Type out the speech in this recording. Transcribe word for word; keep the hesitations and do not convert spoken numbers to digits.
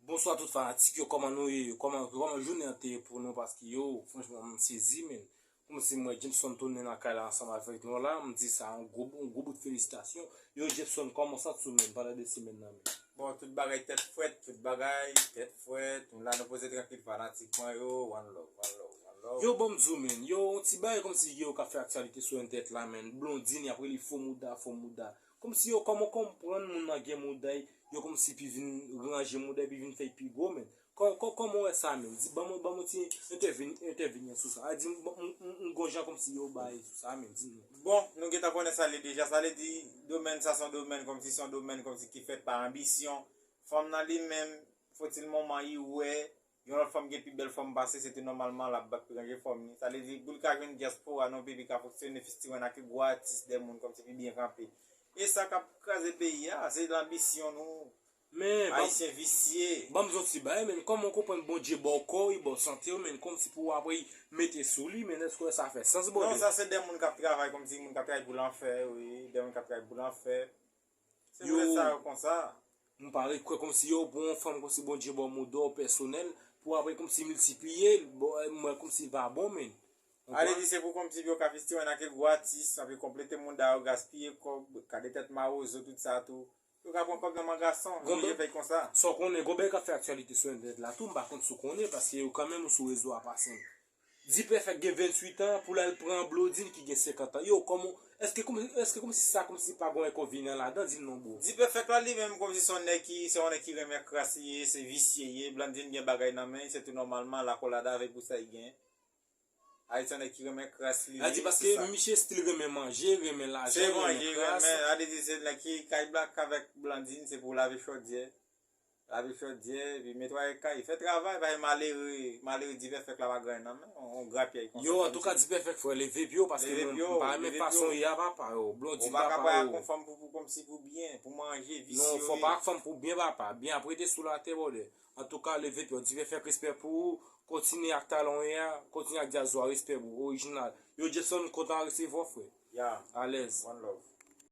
Bonswa tout fanatik yo, kòman nou ye? Yo, kòman, kòman jounen an te ye pou nou? Paske yo, franchman, m sezi, men. Kòmsi m wè Jepson tounen nan kay la ansanm avèk nou la, m di sa yon gwo, yon gwo bout felisitasyon. Yo, Jepson, kòman sa t sou menm pandan de semèn nan menm? Bon, tout bagay tèt frèt, tout bagay tèt frèt. Nou la, nou poze trankil, fanatik mwen yo. One love, one love, one love. Yo, ban m di w, men. Yo, yon ti bagay kòmsi yo ka fè aktyalite sou entènèt la, men. Blondine, y ap rele fo mouda, fo mouda. Kòmsi yo kòman konprann moun nan gen mouda, yo kòmsi pi vin ranje mouda, pi vin fè pi gwo, men. Kò- kò- Kòman w wè sa menm? Di, ban mwen, ban mwen ti entèvin- entèvini sou sa. A di, m- m- m- m gon jan kòmsi yo bay sou sa menm, di nou. Bon, nou gentan konnen sa li deja. Sa vle di, domèn sa se yon domèn kòmsi se yon domèn kòmsi ki fèt pa anbisyon. Fanm nan li menm, fòtil moman li wè yon lòt fanm gen pi bèl fòm pase, se tou nòmalman l ap bat pou ranje fòm li. Sa vle di, pou l ka jwenn dyaspora nan yon peyi, pou l ka fonksyone, festival ak gwo atis, de moun kòmsi pi byen kanpe. E sa k ap kraze peyi a, se lanbisyon nou. Men, ban- Ayisyen visye. Ban m di yon ti bagay, men kòman w konprann Bondye ba w kò w, ba w sante w, men kòmsi pou w apre mete sou li, men èske w wè sa fè sans, Non, brother? Sa se de moun k ap travay kòmsi moun k ap travay pou lanfè, wi. De moun k ap travay pou lanfè. Se Yo. Poutèt sa yo konsa. M pa ret kwè kòmsi yo pran yon fanm kòmsi Bondye ba w mouda w pèsonèl, pou apre kòmsi miltipliye l, bon, m wè kòmsi l pa bon, men. Ale di se pou kòmsi yo ka festival ak gwo atis, anpi konplete mouda yo, gaspiye kòb, kade tèt mawozo, tout sa tou. Yo ka pran kòb nan man gason, yo Gon oblije bèl- fè konsa. Sa w konnen, gon bagay k ap fè aktyalite sou entènèt la tou, m pa konn si w konnen, paske yo kanmenm sou rezo a pase m. Dipèfèk gen venntuit an, pou l al pran Blondine ki gen senkant an. Yo, kòman, èske kòm- èske kòmsi sa kòmsi pa gon enkonvenyan ladan, di m non, bro. Dipèfèk la li menm kòmsi se yon nèg ki, se yon nèg ki renmen kras li ye, se visye ye, Blondine gen bagay nan men, se tou nòmalman l akolade avèk pou sa li gen. Ayisyen nèg ki renmen kras li. A di paske misye stil renmen manje, renmen lajan, Se manje, renmen kras. Renmen, a di se nèg ki kay blak avèk Blondine, se pou lave chodyè. Lave chodyè, epi netwaye kay, fè travay, pa malere, malere Dipèfèk la pa gen nan men, on grapyay konsa. Yo, antouka, Dipèfèk, frè, leve pye w, paske mwen m pa renmen fason w ye a, papa, yo. Blondine, papa, yo. Ou pa ka pran ak yon fanm pou, pou kòmsi pou byen, pou manje, visye. Non, fò pa ak fanm pou byen, papa. Byen ap rete sou latè, brother. Antouka, leve pye w. Dipèfèk, respè pou ou. Kontinye ak talan w ye a, kontinye ak djaz ou a, respè pou ou, orijinal. Yo, Jepson, kontan resevwa w, frè. Ya. Alèz. One love.